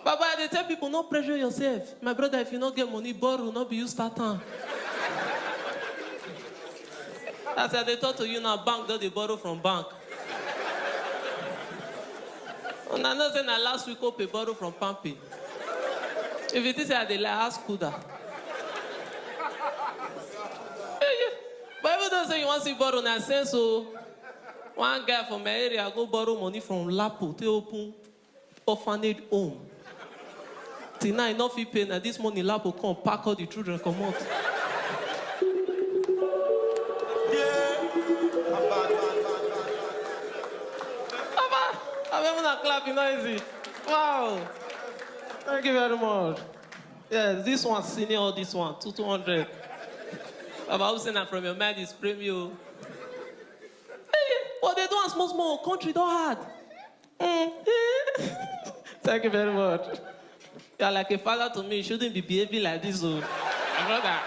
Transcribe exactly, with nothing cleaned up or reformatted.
Baba, I dey tell people, no pressure yourself. My brother, if you no get money, borrow, no be you start am. As I dey talk to you now, bank don dey borrow from bank. Una know say na last week Ope borrow from Pampe. If you think say I dey lie, ask Kuda. But even though say you wan see borrow, na sense o. One guy for my area go borrow money from Lapo to open orphanage home. Till now, e no fit pay. Na this morning, Lapo come pack all the children comot. Baba, abeg una clap, e no easy. Wow. Thank you very much. Yes, this one senior all this one, two two hundred. Baba, who say na from your mind is premium? Hey, but they do am small small. Country don hard. Mm. Thank you very much. You are like a father to me. You shouldn't be behaving like this, oh. My brother.